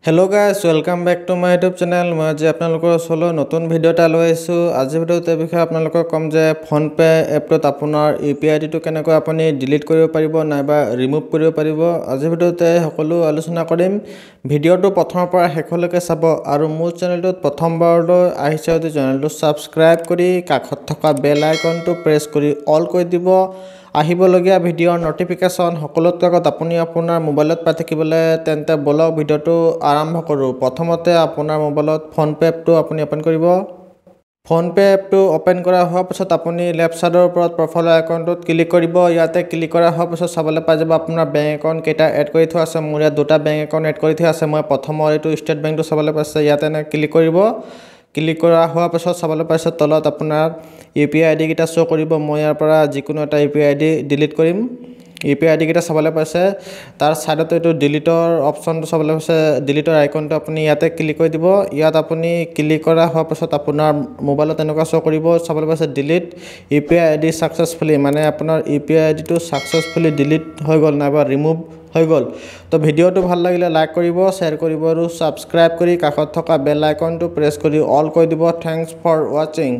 Hello guys, welcome back to my YouTube channel. মই আজি আপোনালোকৰ ওচৰলৈ নতুন ভিডিঅ' এটা লৈ আহিছোঁ। আজিৰ ভিডিঅ'ত এই বিষয়ে আপোনালোকক ক'ম যে ফোনপে' এপটোত আপোনাৰ ইউ পি আই ডিটো কেনেকৈ আপুনি ডিলিট কৰিব পাৰিব নাইবা ৰিমুভ কৰিব পাৰিব, আজিৰ ভিডিঅ'তে সকলো আলোচনা কৰিম। ভিডিঅ'টো প্ৰথমৰ পৰা শেষলৈকে চাব আৰু মোৰ চেনেলটোত প্ৰথমবাৰলৈ আহিছে যদি চেনেলটো ছাবস্ক্ৰাইব কৰি কাষত থকা বেল আইকনটো প্ৰেছ কৰি অল কৰি দিব, আহিবলগীয়া ভিডিঅ'ৰ ন'টিফিকেশ্যন সকলোতকৈ আগত আপুনি আপোনাৰ মোবাইলত পাই থাকিবলৈ। তেন্তে ব'লক, ভিডিঅ'টো আৰম্ভ কৰোঁ। প্ৰথমতে আপোনাৰ মোবাইলত ফোনপে' এপটো আপুনি অ'পেন কৰিব। ফোনপে' এপটো অ'পেন কৰা হোৱাৰ পাছত আপুনি লেফ্ট ছাইডৰ ওপৰত প্ৰফাইল আইকনটোত ক্লিক কৰিব। ইয়াতে ক্লিক কৰা হোৱাৰ পাছত চাবলৈ পাই যাব আপোনাৰ বেংক একাউণ্ট কেইটা এড কৰি থোৱা আছে। মোৰ ইয়াত দুটা বেংক একাউণ্ট এড কৰি থোৱা আছে। মই প্ৰথমৰ এইটো ষ্টেট বেংকটো চাবলৈ পাইছে, ইয়াতে এনে ক্লিক কৰিব। ক্লিক কৰা হোৱাৰ পাছত চাবলৈ পাইছে তলত আপোনাৰ ইউ পি আই আই ডিকেইটা শ্ব' কৰিব। মই ইয়াৰ পৰা যিকোনো এটা ইউ পি আই আই ডি ডিলিট কৰিম। ইউ পি আই আই ডিকেইটা চাবলৈ পাইছে, তাৰ ছাইডত এইটো ডিলিটৰ অপশ্যনটো চাবলৈ পাইছে। ডিলিটৰ আইকনটো আপুনি ইয়াতে ক্লিক কৰি দিব। ইয়াত আপুনি ক্লিক কৰা হোৱাৰ পাছত আপোনাৰ মোবাইলত এনেকুৱা শ্ব' কৰিব, চাবলৈ পাইছে "Delete UPI ID successfully", মানে আপোনাৰ ইউ পি আই আই ডিটো ছাকচেছফুলি ডিলিট হৈ গ'ল নাইবা ৰিমুভ হৈ গ'ল। তো ভিডিঅ'টো ভাল লাগিলে লাইক কৰিব, শ্বেয়াৰ কৰিব আৰু ছাবস্ক্ৰাইব কৰি কাষত থকা বেল আইকনটো প্ৰেছ কৰি অল কৰি দিব। Thanks for watching.